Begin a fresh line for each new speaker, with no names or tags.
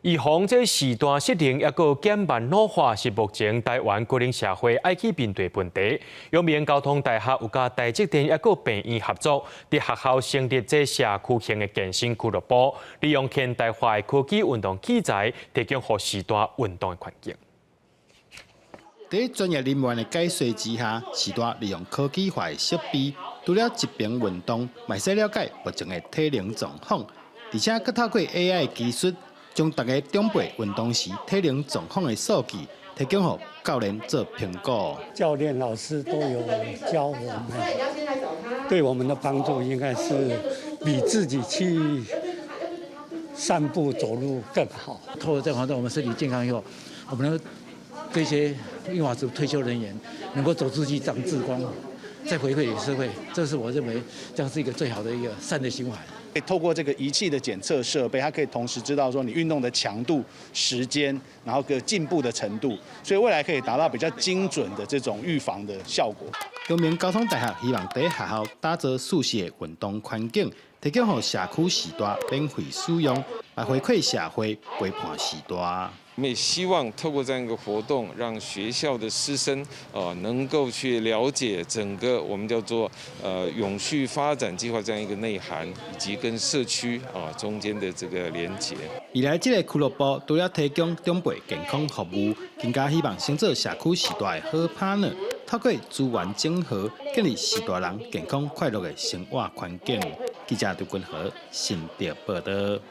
預防這時段失能，抑閣減慢老化，是目前台灣高齡社會愛去面對問題。陽明交通大學有佮台積電抑閣病院合作，佇學校成立這社區型的健身俱樂部，利用現代化的科技運動器材，提供予序大運動的環境。
佇專業人員的解說之下，序大利用科技化的設備，除了一邊運動，嘛會使了解目前的體能狀況，而且閣透過 AI 技術，將逐个長輩運動時體能狀況的數據提供予教練做評估。
教練老師都有教我們，對我們的幫助應該是比自己去散步走路更好。
透過這個活動，我們身體健康以後，我們能夠這些銀髮族退休人員能夠走出去長志光，再回饋給社會，這是我認為這樣是一個最好的一個善的循環。
透過這個儀器的檢測設備，它可以同時知道說你運動的強度、時間，然後個進步的程度，所以未來可以達到比較精準的這種預防的效果。
陽明交通大學希望佇學校打造舒適的運動環境，提供予社區序大免費使用，來回饋社會，陪伴序大。
我們也希望透過這樣一個活動，讓學校的師生能夠去了解整個我們叫做永續發展計劃這樣一個內涵，以及跟社區啊中間的這個連結。
未來這個俱樂部除了提供長輩健康服務，更加希望成做社區序大的好 partner，透過資源整合，建立序大人健康快樂的生活環境。記者劉君和新竹報導。